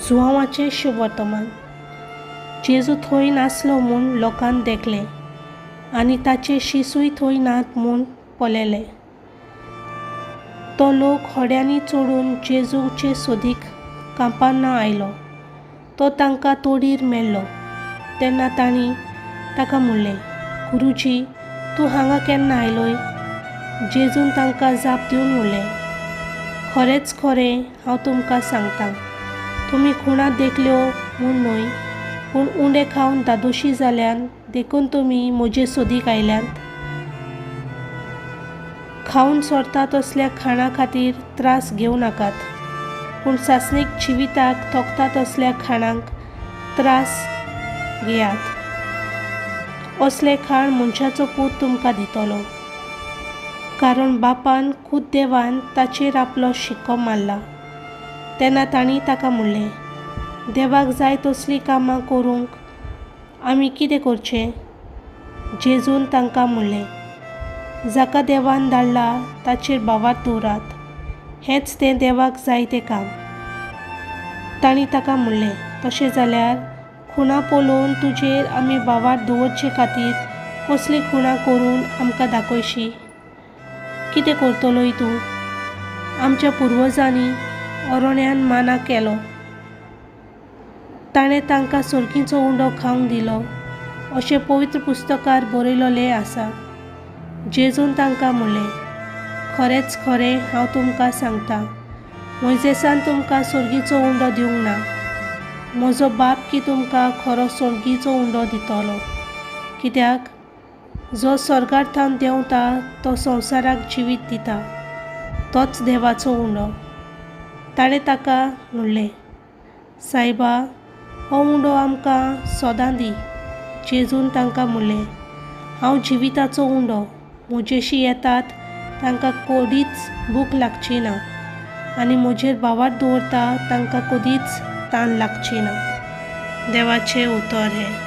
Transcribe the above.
जुआंवाचें शुभवर्तमान. जेजू थंय नासलो म्हूण लोकान देखलें आनी ताचे शिसूय थंय नात म्हूण पळयलें. तो लोक होड्यांनी चडून जेजूचे सोदीक कांपान्ना आयलो. तो तांकां तोडीर मेळ्ळो तेन्ना तांणी ताका म्हणलें, गुरुजी, तूं हांगा केन्ना आयलोय? जेजून तांकां जाप दिवन म्हणलें, खरेंच खरें हांव तुमकां सांगतां, तुमी खुणा देखल्यो म्हूण न्हय, पूण उंडे खावन धादोशी जाल्यान देखून तुमी म्हजे सोदीक आयल्यांत. खावन सोरता तसल्या खाणा खातीर त्रास घेवं नाकात, पूण सासणीक जिविताक तोखता तसल्या खाणांक त्रास घेयात. असलें खाण मनशाचो पूत तुमकां दितलो, कारण बापान खूद देवान ताचेर आपलो शिक्को मारला. तेन्ना तांणी ताका म्हणलें, देवाक जाय तसलीं कामां करूंक आमी कितें करचें? जेजून तांकां म्हणलें, जाका देवान धाडला ताचेर भावार्थ दवरात, हेंच तें देवाक जाय तें काम. तांणी ताका म्हणलें, तशें जाल्यार खुणा पळोवन तुजेर आमी भावार्थ दवरचे खातीर कसली खुणा करून आमकां दाखयशी? कितें करतलोय तूं? आमच्या पुर्वजांनी अरण्यान माना केलो, ताणें तांकां सोरकीचो उंडो खावंक दिलो अशें पवित्र पुस्तकार बरयलेलें आसा. जेजून तांकां म्हणलें, खरेंच खरें हांव तुमकां सांगतां, मोयजेसान तुमकां सोर्गीचो उंडो दिवंक ना, म्हजो बाप की तुमकां खरो सोर्गीचो उंडो दितलो. कित्याक जो स्वर्गार थावन देंवता तो संवसाराक जिवीत दिता, तोच देवाचो उंडो. ताणें ताका म्हणलें, सायबा, हो उंडो आमकां सदां दी. जेजून तांकां म्हणलें, हांव जिविताचो उंडो, म्हजेशी येतात तांकां कदीच भूक लागची ना आनी म्हजेर भावार्थ दवरता तांकां कदीच तान लागची ना. देवाचें उतर हें.